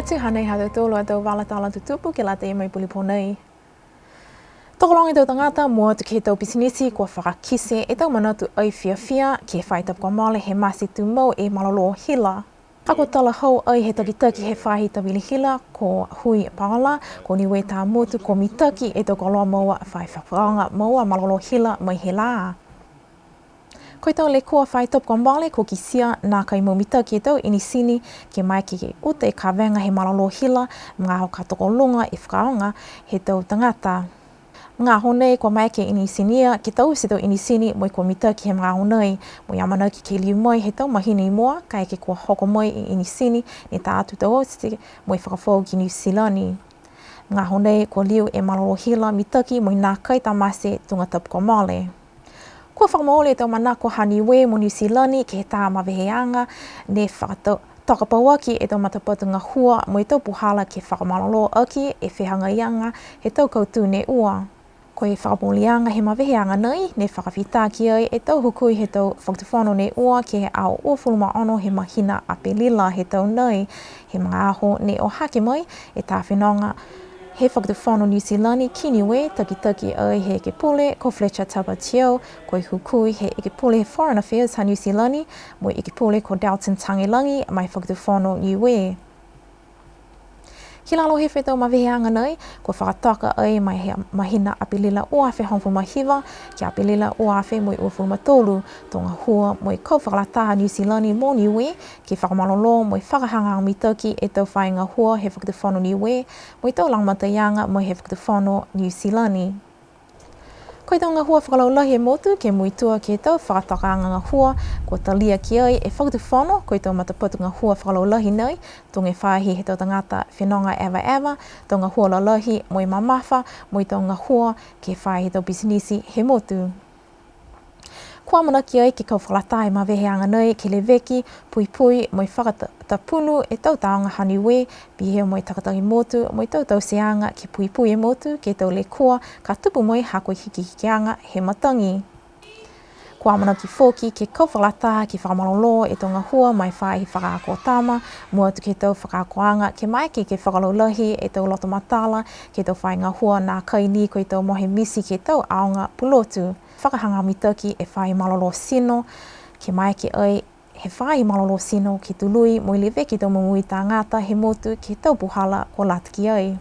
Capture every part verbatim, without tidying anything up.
Atu hanei ha tautolu a tau vala tala tutupu ke lata mo e puli pō nei. Tokologa e tau tagata, mua atu ke he tau pisinisi kua fakakite e tau manatu ai fiafia ke he faahi tapu kua mole he mate tumau e malolō hila. Ka kua talahau ai he takitaki he faahi tavili hila ko Hui Paola, ko Niue Tamotu kua mitaki e tau koloa moua fai fakaaoga moua malolō hila mai he lā. Ko e tau lekua faahi tapu kua mole kua kitia nākai mau mitaki e tau inisini ke maeke ke uta e kavega he malolō hila, magaaho ka tokoluga e fakaaoga he tau tagata. Magaaho nei kua maeke e inisini ia ke taute e tau inisini mo e kua mitaki he magaaho nei, mo e amanaki ke liu mai he tau mahina i mua, kaeke kua hoko mai e inisini ne ta atu taute mo e fakafoou ki Niu Silani. Magaaho nei kua liu e malolō hila mitaki mo e nākai tamate tuga tapu kua mole. Kua fakamooli e tau manako ha Niue mo Niu Silani ke he tau maveheaga ne fakatau, toka pauaki e tau matapatu gahua mo e tau puhala ke fakamalolō aki e fehagaiaga he tau kautū ne ua. Ko e fakamooliaga he maveheaga nei, ne fakafitaki ai e tau hukui he tau fakatufono ne ua ke he aho uafulu ma ono he mahina Apelila he tau nei, he magaaho ne o hake mai e tau fenoga he Fakatufono Niu Silani ki Niue, takitaki ai he Ekepule ko Fletcher Tabatieu, ko e hukui he Ekepule he Foreign Affairs ha Niu Silani, mo e Ekepule ko Dalton Tagelagi ma e Fakatufono Niue. Ki lalo he fai tau maveheaga nei, kua fakatoka ai mai he mahina Apelila ua afe hogofulu ma hiva, ki Apelila ua afe mo e uafulu ma tolu, tau gahua mo e kau fakalataha Niu Silani mo Niue, ke fakamalolō mo e fakahagahaga mitaki e tau faahi gahua he Fakatufono Niue, mo e tau lagomataiaga mai he Fakatufono Niu Silani. Ko e tau gahua fakalaulahi he motu ke muitua ke he tau fakatokaaga gahua, kua talia ki ai e Fakatufono, ko e tau matapatu gahua fakalaulahi nei, tuga e faahi he tau tagata fenoga evaeva, tau gahua lalahi mo e mamafa, mo e tau gahua ke he faahi he tau pisinisi he motu. Kua amanaki ai ke kau fakalataha e maveheaga nei ke leveki, puipui, mo e fakatapunu e tau tāoga ha Niue, pihia mo e takataki motu, mo e tau tauteaga ke puipui e motu, ke he tau lekua ka tupu mai ha ko e hikihikiaga he matagi. Kua amanaki foki ke kau fakalataha ke fakamalolō e tau gahua ma e faahi fakaako tama, mua atu ke he tau fakaakoaga, ke maeke ke fakalaulahi e tau loto matala ke he tau faahi gahua nākai ni ko e tau mohe miti ke he tau aoga pulotu. Fakahagahaga mitaki e faahi malolō tino, ke maeke ai he faahi malolō tino ke tului mo e leveki e tau momoui tagata he motu ke he tau puhala kua lata ki ai.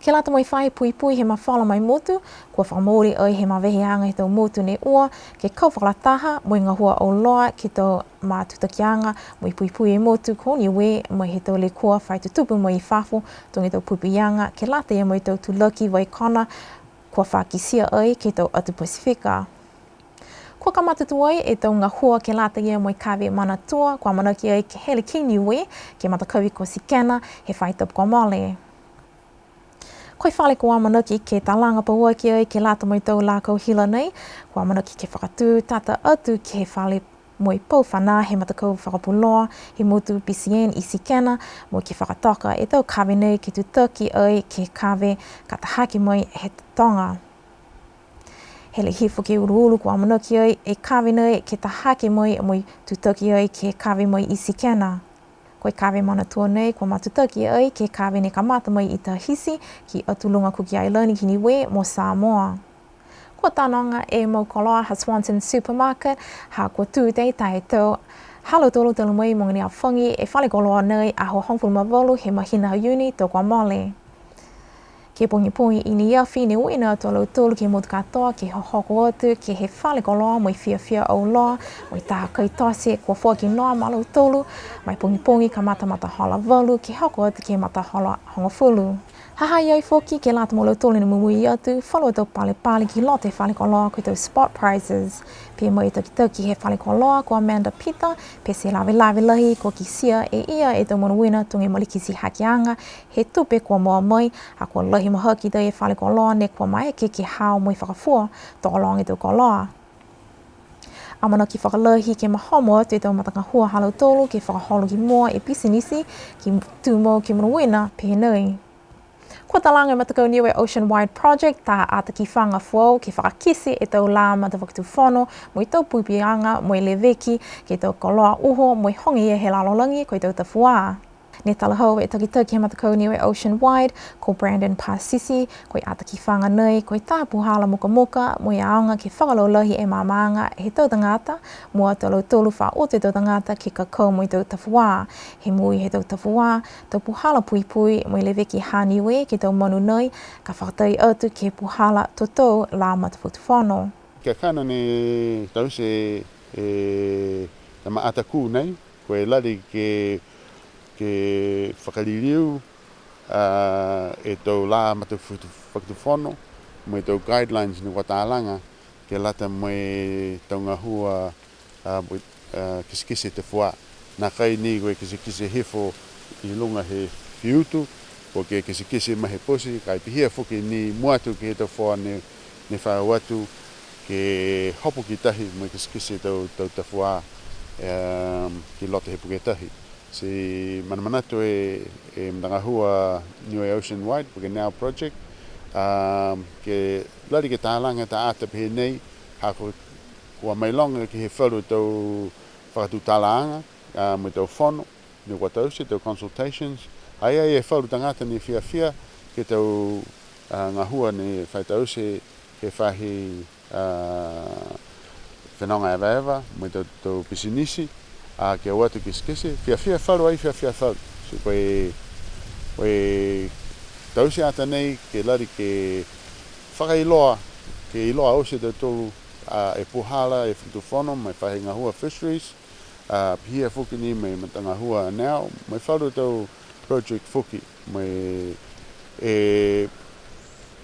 Ke lata mo e faahi puipui he mafola ma e motu, kua fakamooli ai he maveheaga he tau motu ne ua, ke kau fakalataha mo e gahua auloa ke he tau matutakiaga mo e puipui e motu ko Niue, mai he tau lekua fai tutupu mai i fafo, tuga e tau puipuiaga ke lata ia mo e tau tulaki vai kona, kua fakakitia ai ke he tau atu Pasifika. Kua kamata tuai e tau gahua ke lata ia mo e kave Manatua, kua amanaki ai ke hele ki Niue, ke he matakavi ko Sikena, he faahi tapu kua mole. Ko e fale kua amanaki ke talaga pauaki ai ke lata mo e tau lakau hila nei, kua amanaki ke fakatū tata atu ke he fale mo e pou fanā he matakau fakapuloa he motu B C N i Sikena, mo e ke fakatoka e tau kave nei ke tutaki ai ke he kave ka tahake mai he toga. Hele hifo ke uluulu kua amanaki ai e kave nei ke tahake mai mo e tutaki ai ke he kave mai i Sikena. Ko e kave Manatua nei kua matutaki ai ke he kave ne kamata mai i Tahiti ki Atu Luga Kuki Ailani ki Niue mo Samoa. Kua tanoga e mau koloa ha Swanson Supermarket, ha kua tū tei taha e tau ha lautolu talu mai mogonei a Fogi e fale koloa nei aho hogofulu ma valu he mahina Iuni tau kua mole. Ke pogipogi i ne afi ne uiina atu a lautolu ke he motu katoa ke hohoko atu ke he fale koloa mo e fiafia auloa, mo e taha kai tote kua foaki noa ma lautolu, ma e pogipogi kamata matahola valu ke hoko atu ke he matahola hogofulu. Ha ha i ai foki ke lata mo lautolu ne mumui atu, falu a tau palepale ki loto he fale koloa ko e tau spot prizes. Pehē mai e takitaki he fale koloa ko Amanda Peter, pete lavelave lahi kua kitia e ia e tau monuina tuga e malikiti hakeaga he tupe kua moua mai, ha kua lahi mahaki tei e fale koloa ne kua maeke ke hao mo e fakafua tokologa e tau koloa. Amanaki fakalahi ke mahomo atu e tau matagahua ha lautolu ke fakaholo ki mua e pisinisi ke tumau ke monuina pehē nei. Kua talaga e matakau Niue Ocean Wide Project taha ata kifaga foou ke fakakite e tau lā matafakatufono mo e tau puipuiaga mo e leveki ke he tau koloa uho mo e hoge ia he lalolagi ko e tau tafuā. Ne talahau e takitaki he matakau Niue Ocean Wide, ko Brandon Pasisi, ko e ata kifaga nei, ko e taha puhala mukamuka, mo e aoga ke fakalaulahi e maamaaga he tau tagata, mua atu a lautolu fa uta e tau tagata ke kakau mo e tau tafuā. He moui he tau tafuā, tau puhala puipui, mo e leveki ha Niue ke he tau manu nei, ka fakatai atu ke he puhala totou lā matafakatufono. Kakano ne taute e tama ata kū nei, ko e lali ke, ke fakaliliu, a, e tau lā matafakatufono, mo e tau guidelines ne kua talaga, ke lata mo e tau gahua, a, mo e, a, kitekite tafuā. Nākai ni ko e kitekite hifo i luga he fiutu, po ke kitekite mai he poti, ka e pihia foki ni mua atu ke he tau tafuā ne, ne fa o atu, ke hopo ki tahi mo e kitekite tau, tau tafuā, em, ki loto he puke tahi. Ti manamanatu e, e matagahua Niue Ocean Wide, po ke NOW Project, a, ke lali ke talaga e tau ata pehē nei, ha ko, kua mailoga ke he falu tau fakatutalaaga, a, mo e tau fono, ne kua taute tau consultations, ai ai e falu tagata ne fiafia ke he tau, a, gahua ne fai taute ke he faahi, a, fenoga evaeva, mo e tau, tau pisinisi, a, ke o atu kitekite, fiafia falu ai, fiafia falu. Ti ko e, ko e taute ata nei, ke lali ke fakailoa, ke iloa oti e tautolu, a, e puhala, e fakatufono, mo e faahi gahua fisheries, a, pihia foki ni mo e matagahua NOW, mo e falu tau project foki, mo e, e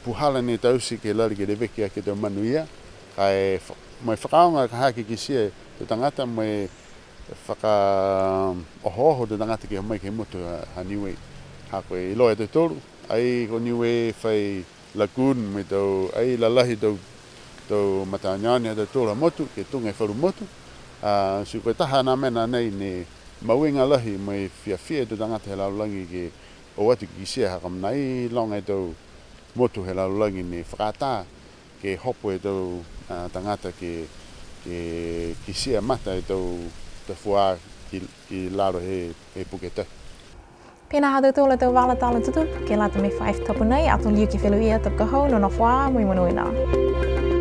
puhala ne taute ke lali ke leveki aki e tau manu ia, ka e fa-, mo e fakaaoga ka ha ke kitia e tau tagata, mo e fakaohooho e tau tagata ke o mai ke he motu ha, ha Niue. Ha ko e iloa e tautolu, ai ko Niue fai lagoon mo e tau, ai lalahi tau, tau mataoneone ha tautolu a motu, ke tuga e falu motu. A, ti ko e taha a mena nei ne mahuiga lahi mo e fiafia e tau tagata he lalolagi ke o atu ke kitia ha ko e mena ai loga e tau motu he lalolagi ne fakaatā ke hopo e tau, a, tagata ke, ke kitia mata e tau, tafuā ki, ki lalo he, he puke tahi. Pihia ha tautolu a tau vala tala tutupu, ke lata mo e Five Tapu nei, ato liu ke feleveia tapu ka hau, nonofo ā mo e monuina.